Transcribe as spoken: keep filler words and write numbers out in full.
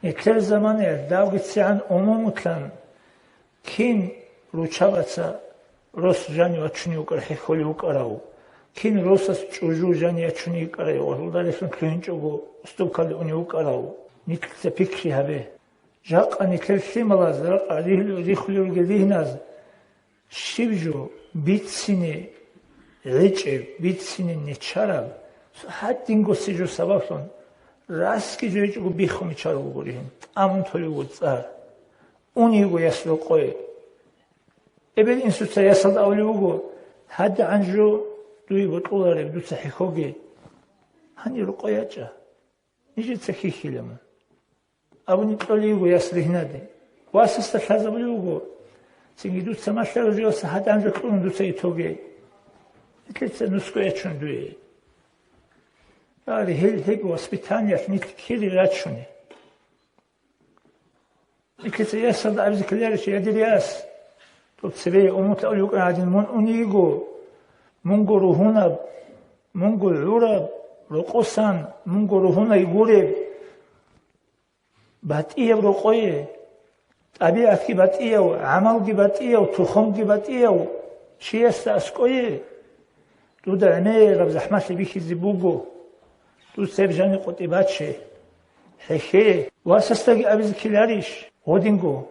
Нилъер заманаялъ давгицегӀан умумулъан кин руччабаца рос жанив вачунев вукӀарав, хӀехьолев вукӀарав, кин росас чӀужу жанив ячунев вукӀарав, гъолдарилъун лъугьинчӀого уступкалде унев вукӀарав, нилъеца пикри гьабе. Жакъа нилъер лъималаз ракъа рихьулел ругел ригьназ щиб жо бицине гӀечӀеб, бицине нечараб, гьадинго се жо сабаблъун расги жо гьечӀого биххун бичарулгурин, тӀамун толев вуго цӀар. Унего яс рокъое. Эбел-инсуца ясалда абулев вуго: «ГьадигӀан жо дуе бокьулареб, дуца хӀехьоге. Гьанир рокъой ячӀа. Нижеца хьихьила мун». Абуни кьолей вуго яс ригьнаде. Васасда лъазабулев вуго: «Цинги дуца малъарав жоялса гьадигӀан жо кьуна дуца итоге. Нилъеца нусго ячун дуе». Гьари гьел гьеб воспитаниялъ нилъ кири рачуне. Нилъеца ясалда абизе ккеларищ: «Я, дир яс, доб цебе умутлъ авлев вукӀана гьадин мун унего, мунго ругьунаб, мунго гӀураб, рокъосан мунго ругьунай гуреб, батӀияб рокъое, тӀабигӀатги батӀияв, гӀамалги батӀияв, тухумги батӀияв чиясда аскӀое, дуда гӀемераб захӀмалъи бихьизе буго. Дуца гьеб жани къотӀи баче. ХӀехье». Васасдаги абизе ккеларищ гьодинго: